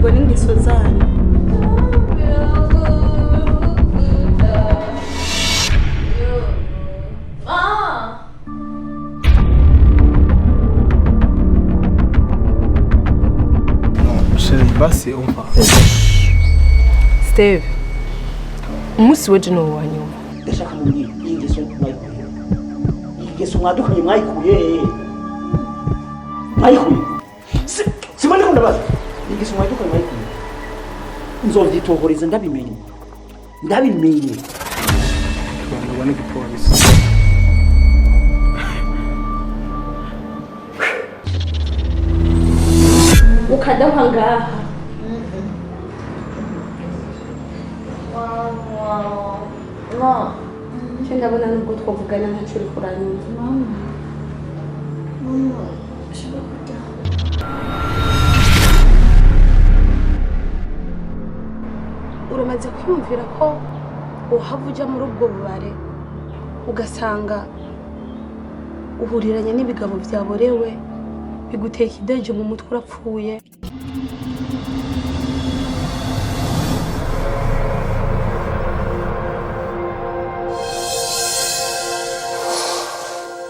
Murarambirwa n'ingeso zanyu. Chérie, basi umva. Steve, umunsi w'ejo ni uwa nyuma. Ndashaka mubwire iyi ngeso mwayikuye, iyi ngeso mwadukanye mwayikuye hehe? Mwayikuye sima ndiko ndabaza, iyi ngeso mwadukanye mwayikuye, nzovyitohoreza ndabimenye, ndabimenye. Turandurwa n'igipolisi. Ukadahwa ngaha. Nce ndabona nubwo twavugana ntacyo uri kuranyumva. Uramaze kwiyumvira ko uhava ujya muri ubwo bubare, ugasanga uhuriranye n'ibigabo byaborewe, biguteka ideje mu mutwe, urapfuye.